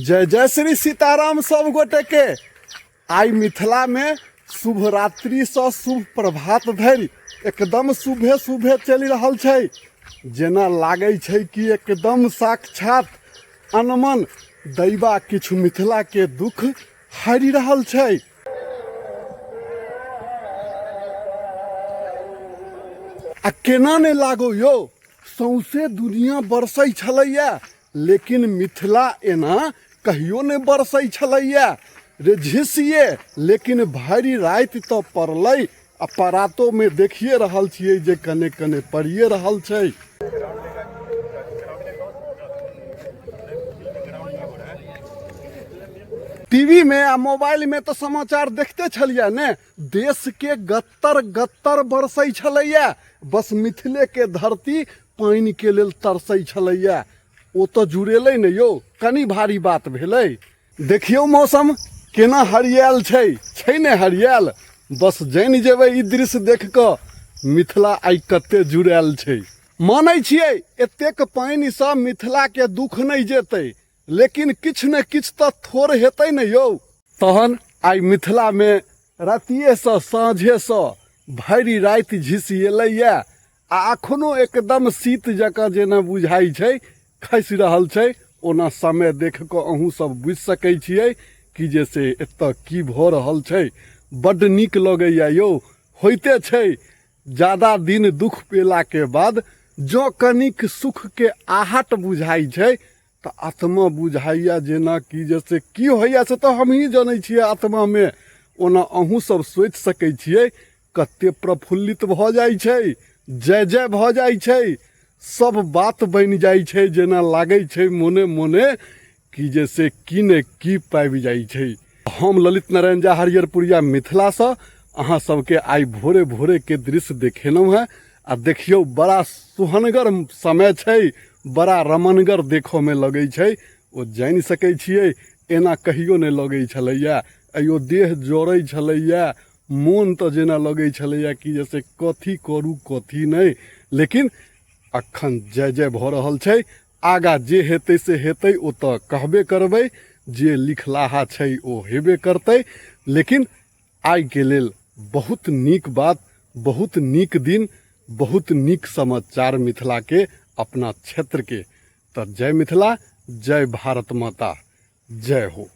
जय जय श्री सीताराम सब गोटे के। आइ मिथिला में शुभ रात्रि से शुभ प्रभात धरि एकदम शुभे शुभे चलि रहल छै। जेना लागै छै कि एकदम साक्षात अनमन दैवा किछु मिथिला के दुख हरि रहल छै। आ केना नहि लागो यौ, सौंसे दुनिया बरसै छलैया, लेकिन मिथिला एना कहियो नहि बरसै छलैया रे झिसिए। लेकिन भरि राति तऽ पड़लै आ परातोमे देखिए रहल छियै जे कने कने पड़िए रहल छै। टीवी में आ मोबाइल में तऽ समाचार देखते छलियै ने, देश के गत्तर गत्तर बरसै छलैया, बस मिथिले के धरती पानि के लेल तरसै छलैया। ओ तऽ जुड़ेलै ने यौ, कनि भारी बात भेलै। देखियौ मौसम केना हरियाल छै, छै ने हरियाल? बस जानि जेबै ई दृश्य देख कऽ मिथिला आइ कते जुड़ायल छै। मानै छियै एतेक पानिसँ मिथिलाके दुख नहि जेतै, लेकिन किछु ने किछु तऽ थोड़ हेतै ने यौ। तहन आइ मिथिलामे रातिएसँ साँझेसँ भरि राति झिसिएलैए आ अखनो एकदम शीत जकाँ जेना बुझाइ छै खसि रहल छै। ओना समय देख कऽ अहूँ सब बुझि सकै छियै कि जे से एतऽ की भऽ रहल छै। बड्ड नीक लगैए यौ। होइते छै, जादा दिन दुख पेलाके बाद जँ कनिक सुखके आहट बुझाइ छै तऽ आत्मा बुझाइए जेना कि जे से की होइए से तऽ हमहीँ जनै छियै आत्मामे। ओना अहूँ सब सोचि सकै छियै कते प्रफुल्लित भऽ जाइ छै, जय जय भऽ जाइ छै, सब बात बनि जाइ छै, जेना लागै छै मोने मोने कि जे से की ने की पाबि जाइ छै। हम ललित नारायण झा हरिहरपुरिया मिथिलासँ अहाँ सबके आइ भोरे भोरेके दृश्य देखेलहुँ हेँ। आ देखियौ बड़ा सुहनगर समय छै, बड़ा रमणगर देखऽमे लगै छै। ओ जानि सकै छियै एना कहियो नहि लगै छलैए। अयो देह जरै छलैए, मोन तऽ जेना लगै छलैए कि जे से कथी करू कथी नहि, लेकिन अखन जय जय भऽ रहल छै। आगाँ जे हेतै से हेतै, ओ तऽ कहबे करबै, जे लिखलाहा छै ओ हेबे करतै। लेकिन आइके लेल बहुत नीक बात, बहुत नीक दिन, बहुत नीक समाचार मिथिलाके अपना क्षेत्रके। तऽ जय मिथिला, जय भारत माता, जय हो।